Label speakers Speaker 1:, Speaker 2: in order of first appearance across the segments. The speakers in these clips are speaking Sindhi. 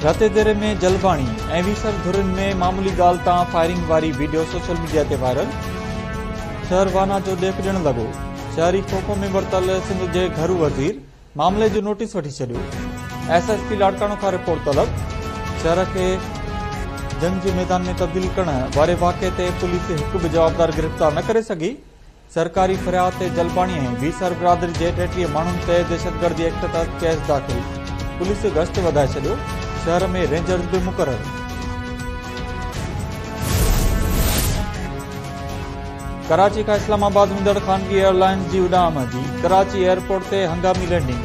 Speaker 1: رتيديري ۾ جلباڻي ۽ ويسر ڌرين ۾ معمولي ڳالهه تان فائرنگ واري وڊيو سوشل ميڊيا تي وائرل، شهر وانا جو ڏيک ڏيڻ لڳو، شهري خوف ۾ ورتل سنڌ جي گهرو وزير معاملي جو نوٽيس وٺي ڇڏيو، ايس ايس پي لاڙڪاڻو کان رپورٽ طلب، شهر کي جنگ جي ميدان ۾ تبديل ڪرڻ واري واقعي تي پوليس هڪ به جوابدار گرفتار نه ڪري سگهي، سرڪاري فرياد تي جلباڻي ۽ ويسر برادري جي 33 ماڻهن تي دهشتگردي ايڪٽ تحت ڪيس داخل، پوليس گشت وڌائي ڇڏيو، شهر ۾ رينجرز به مقرر. ڪراچي کان اسلام آباد ويندڙ خانگي ايئر لائنز جي اڏام جي ڪراچي ايئرپورٽ تي هنگامي لينڊنگ،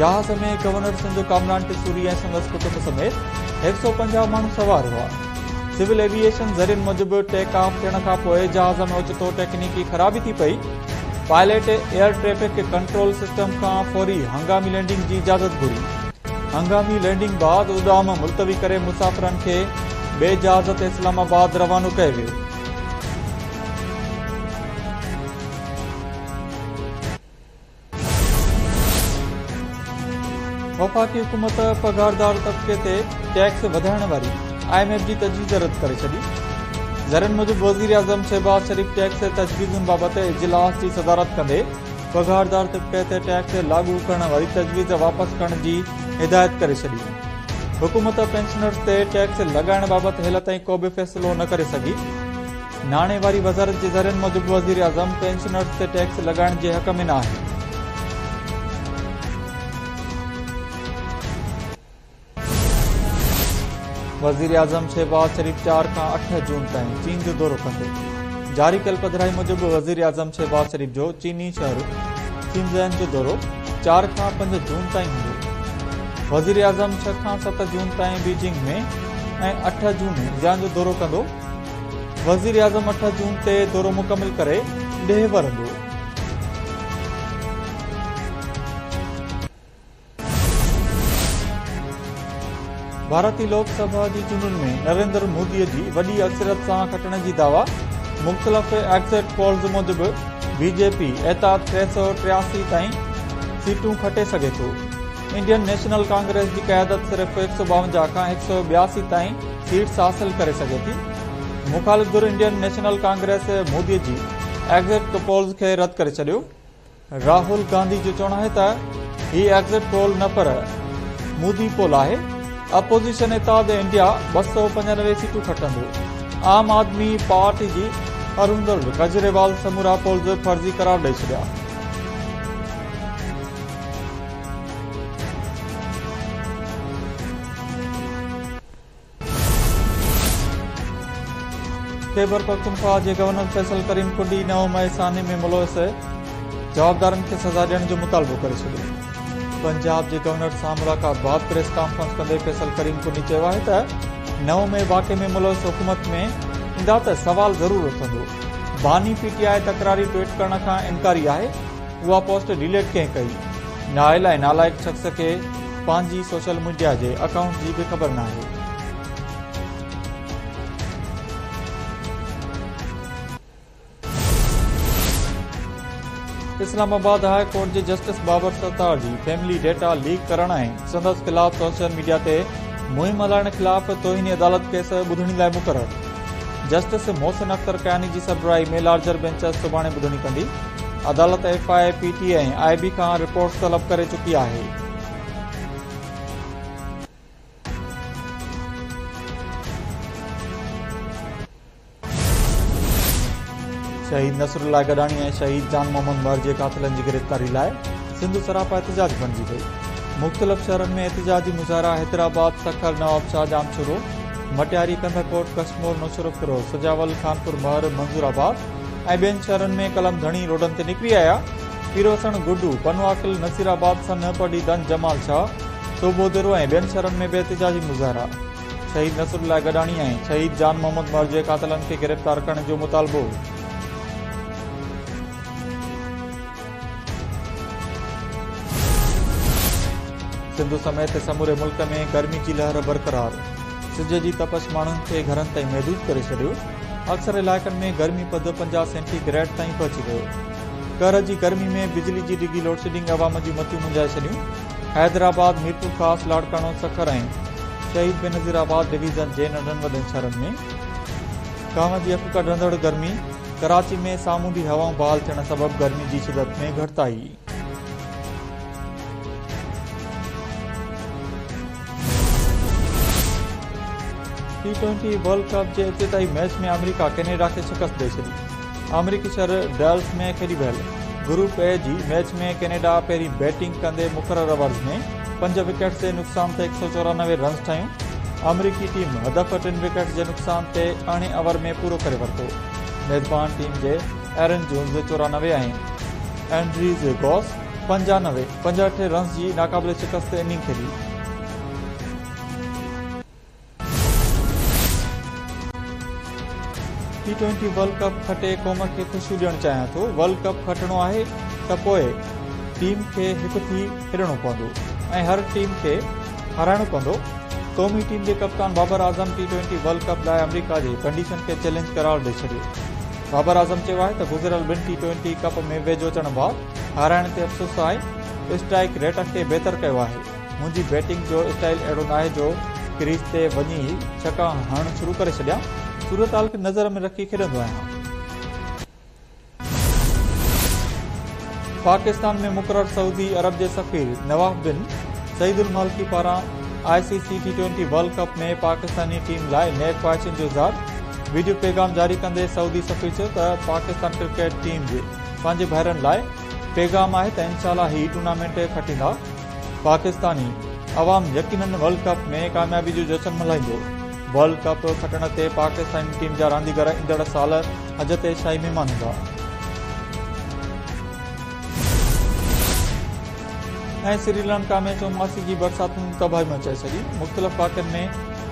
Speaker 1: جهاز ۾ گورنر سنڌ ڪامران ٽيسوري ۽ سندس ڪٽنب سميت 150 ماڻهو سوار هئا. سول ايوي ايشن ذريعن موجب ٽيڪ آف ٿيڻ کانپوء جهاز ۾ اوچتو ٽيڪنيڪي خرابي ٿي پئي، pilot air traffic control system کان فوري هنگامي لينڊنگ جي اجازت گهري. هنگامي لينڊنگ بعد اڏام ملتوي ڪري مسافرن کي ٻئي جهاز تي اسلام آباد روانو ڪيو ويو. وفاقي حڪومت پگهاردار طبقي تي ٽيڪس وڌائڻ واري I M F جي تجويز رد ڪري ڇڏي. ذريعن موجب وزيراعظم شهباز شريف ٽيڪس تجويزن بابت اجلاس جي صدارت ڪندي پگهاردار طبقي تي ٽيڪس لاڳو ڪرڻ واري تجويز واپس ڪرڻ جي هدايت ڪري ڇڏي. حڪومت پينشنرز تي ٽيڪس لڳائڻ بابت هيل تائين ڪو به فيصلو نه ڪري سگهي. ناڻي واري وزارت جي ذريعن موجب وزيراعظم پينشنرز تي ٽيڪس لڳائڻ جي حق ۾ ناهي. وزيراعظم شهباز شريف 4 کان 8 جون تائين چين جو دورو ڪندو. جاري ڪيل پڌرائي موجب وزيراعظم شهباز شريف جو چيني شهر شينزين جو دورو 4 کان 5 جون تائين هوندو. وزيراعظم 6 کان 7 جون تائين بيجنگ ۾ ۽ 8 جون زيان جو دورو ڪندو. وزيراعظم 8 جون تي دورو مڪمل ڪري ڏيهه ورندو. ڀارتي لوڪ سڀا جي چونڊن ۾ نريندر مودي جي وڏي اڪثريت سان کٽڻ جي دعويٰ، مختلف ايگزٽ پولز موجب بي جي پي اتحاد 383 تائين سيٽون کٽي سگهي ٿو. انڊين نيشنل ڪانگريس جي قيادت صرف 152 کان 182 تائين سيٽس حاصل ڪري سگهي ٿي. مخالف ڌر انڊين نيشنل ڪانگريس مودي جي ايگزٽ پولز کي رد ڪري ڇڏيو. راهول گانڌي جو چوڻ آهي ته هي ايگزٽ پول نه پر مودي پول آهي، اپوزيشن اتحاد انڊيا 295 سيٽون کٽندو. عام آدمي پارٽي جي اروندڙ ڪجريوال سمورا پولز فرضي قرار ڏئي ڇڏيا. خيبرپختونخواهه جي گورنر فيصل ڪريم ڪنڊي 9 مئي سانحي ۾ ملوث جوابدارن کي سزا ڏيڻ جو مطالبو ڪري ڇڏيو. پنجاب جي گورنر سان ملاقات بعد پريس ڪانفرنس ڪندي فيصل ڪريم ڪنڊي چيو آهي ته 9 مئي واقعي ۾ ملوث حڪومت ۾ ايندا ته سوال ضرور اٿندو. باني پي ٽي آء تڪراري ٽوئيٽ ڪرڻ کان انڪاري آهي، اها پوسٽ ڊيليٽ ڪنهن ڪئي؟ نااهل ۽ نالائق شخص کي پنهنجي سوشل ميڊيا جي اڪائونٽ جي به خبر ناهي. اسلام آباد هاء ڪورٽ جي جسٽس بابر ستار جي فيملي ڊيٽا ليڪ ڪرڻ ۽ سندس خلاف سوشل ميڊيا تي مهم هلائڻ خلاف توهين عدالت ڪيس ٻڌڻي لاء مقرر. جسٽس محسن اختر ڪياني جي سربراهي ۾ لارجر بينچ سڀاڻي ٻڌڻي ڪندي. عدالت F I A, P T A ۽ I B کان رپورٽس طلب ڪري چڪي آهي. شهيد نصرالله گڏاڻي ۽ شهيد جان محمد مهر جي قاتلن جي گرفتاري لاء سنڌ سراپا احتجاج بڻجي وئي. مختلف شهرن ۾ احتجاجي مظاهرا حيدرآباد، سکر، نوابشاهه، ڄامشورو، مٽياري، ڪنڌڪوٽ، ڪشمور، نوشهروفيروز، سجاول، خانپور مهر، منظور آباد ۽ ٻين شهرن ۾ قلم ڌڻي روڊن تي نڪري آيا. پيروسڻ، گڊو، پنوعاقل، نصيرآباد، سنه، پڊعيدن، جمال شاهه، صوڀوديرو ۽ ٻين شهرن ۾ به احتجاجي مظاهرا. شهيد نصرالله گڏاڻي ۽ شهيد جان محمد مهر جي قاتلن کي گرفتار ڪرڻ جو مطالبو. سنڌ سميت سموري ملڪ ۾ گرمي جي لهر برقرار، سج جي تپش ماڻهن کي گهرن تائين محدود ڪري ڇڏيو، اڪثر علائقن ۾ گرمي پد 50 سينٽي گريڊ تائين پهچي ويو، قهر جي گرمي ۾ بجلي جي ڊگهي لوڊشيڊنگ عوام جون متيون منجهائي ڇڏيون، حيدرآباد، ميرپورخاص، لاڙڪاڻو، سکر ۽ شهيد بينظير آباد ڊويزن جي ننڍن وڏن شهرن ۾ ڪانء جي اک ڪڍندڙ گرمي، ڪراچي ۾ سامونڊي هوائون بحال ٿيڻ سبب گرمي جي شدت ۾ گهٽتائي. ٽي ٽوئنٽي ورلڊ ڪپ جي افتتاحي ميچ ۾ آمريڪا ڪينيڊا کي شڪست ڏئي ڇڏي. آمريڪي شهر ڊيلس ۾ کيڏي ويل گروپ اي جي ميچ ۾ ڪينيڊا پهرين بيٽنگ ڪندي مقرر اوورز ۾ پنج وڪيٽس جي نقصان تي 194 رنز ٺاهيون. آمريڪي ٽيم هدف ٽن وڪيٽس جي نقصان تي ارڙهين اوور ۾ پورو ڪري ورتو. ميزبان ٽيم جي ايرن جونز 94 ۽ اينڊريز گوس 95 65 رنز جي ناقابل شڪست اننگ کيڏي. ٽي ٽوئنٽي ورلڊ ڪپ کٽي قوم کي خوشيون ڏيڻ چاهيان ٿو، ورلڊ ڪپ کٽڻو آهي ته پوء ٽيم کي هڪ ٿي کيڏڻو پوندو ۽ هر ٽيم کي هارائڻو پوندو، قومي ٽيم جي ڪپتان Babar Azam T twenty world cup لاء آمريڪا جي ڪنڊيشن کي چئلينج قرار ڏئي ڇڏيو. بابر اعظم چيو آهي ته گذريل ٻن ٽي ٽوئنٽي ڪپ ۾ ويجهو اچڻ بعد هارائڻ تي افسوس آهي، اسٽرائيڪ ريٽ کي بهتر ڪيو آهي. منهنجي بيٽنگ جو اسٽائيل اهڙو ناهي جو ڪريز تي وڃي ئي ڇڪا هڻڻ شروع ڪري ڇڏيان، صورتحال کي نظر ۾ رکي کيڏندو آهيان. پاڪستان ۾ مقرر سعودي عرب جي سفير نواف بن سعيد المالڪي پاران I C C T twenty world cup ۾ Pakistani team لاء نيڪ خواهشن جو اظهار، وڊيو پيغام جاري ڪندي سعودي سفير چيو ته پاڪستان ڪرڪيٽ ٽيم جي پنهنجي ڀائرن لاء پيغام آهي ته انشاء الله هي ٽورنامينٽ کٽيندا. پاڪستاني عوام يقينن ورلڊ ڪپ ۾ ڪاميابي جو جشن ملهائيندو. ورلڊ ڪپ کٽڻ تي پاڪستاني ٽيم جا رانديگر ايندڙ سال حج تي شاهي مهمان هوندا. ۽ سريلنڪا ۾ چوماسي جي برساتن تباهي مچائي ڇڏي، مختلف واقعن ۾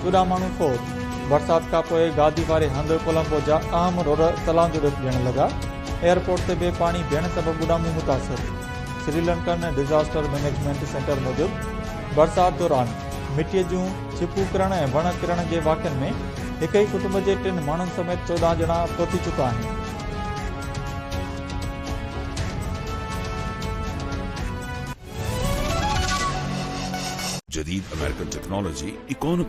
Speaker 1: 14 ماڻهو فوت، برسات کانپوء گادي واري هنڌ ڪولمبو جا اهم روڊ تلائن جو ڏيک ڏيڻ لڳا، ايئرپورٽ تي به پاڻي بيهڻ سبب اڏامون متاثر. سريلنڪن ڊزاسٽر مئنيجمينٽ سينٽر موجب برسات دوران مٽيء جون ڇپون ڪرڻ ۽ وڻ ڪرڻ جي واقعن ۾ هڪ ئي ڪٽنب جي ٽن ماڻهن سميت 14 ڄڻا فوت ٿي چڪا آهن.
Speaker 2: جديد آمريڪن ٽيڪنالاجي ايڪانومي.